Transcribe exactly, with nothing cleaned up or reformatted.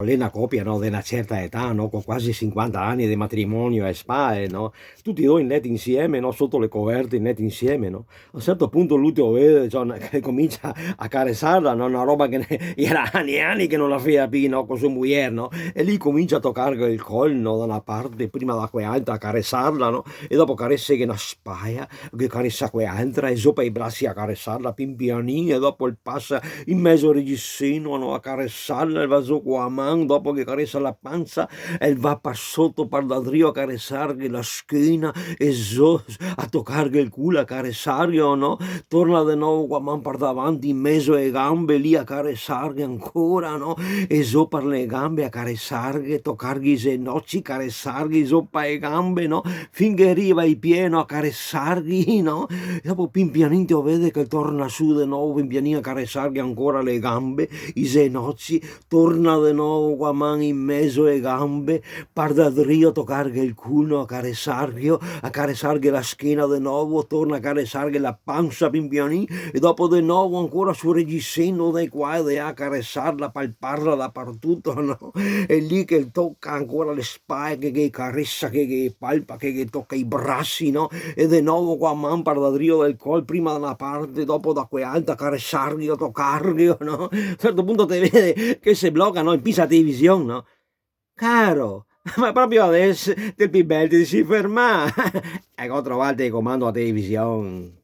L'è na copia, no, de na certa età, no, co quasi sinquanta ani de matrimonio ae spae, no, tuti e do in leto insieme, no, soto le coverte in leto insieme, no. A un certo punto lu te lo vede, cioè, che comincia a caresarla, no, na roba che ne, iera ani e ani che no la fea pi, no, co so mujer, no, e lì comincia a tocarghe el col, no, da na parte, prima da quealtra, a caresarla, no, e dopo careseghe na spaea, che caresa quealtra, e zo pa i brasi a caresarla, pin pianin, e dopo el pasa in mezo al regiseno, no, a caresarla, el va zo co a man, dopo che caresa la pansa, el va par soto, par da drio a caresarghe la schena, e zo a tocarghe el culo, a caresarghe, no? Torna de novo co a man par davanti, in mezo e gambe, lì a caresarghe ancora, no? E zo par le gambe a caresarghe, tocarghe i zenoci, caresarghe zo pa e gambe, no? Fin che riva ai pie, no? A caresarghe, no? E dopo pin pianin te lo vede che torna su de novo, pin pianin a caresarghe ancora le gambe, i zenoci, torna de novo co a man in mezo e gambe, par da drio tocarghe el culo, a caresarghe, a caresarghe la schena de novo, torna a caresarghe la pansa pin pianin, e dopo de novo ancora sul regiseno de qua e de là, a caresarla, palparla dapartuto, no? E lì che el toca ancora le spae, che, che caresa, che, che palpa, che, che toca i brasi, no? E de novo co a man par da drio del col, prima da na parte, dopo da quealtra, caresarghe, tocarghe, no? A un certo punto te vede che se bloca, no? E pisa a television, no? Caro, ma proprio adeso te pi bel te si fermà. Eco, trovà el telecomando a television.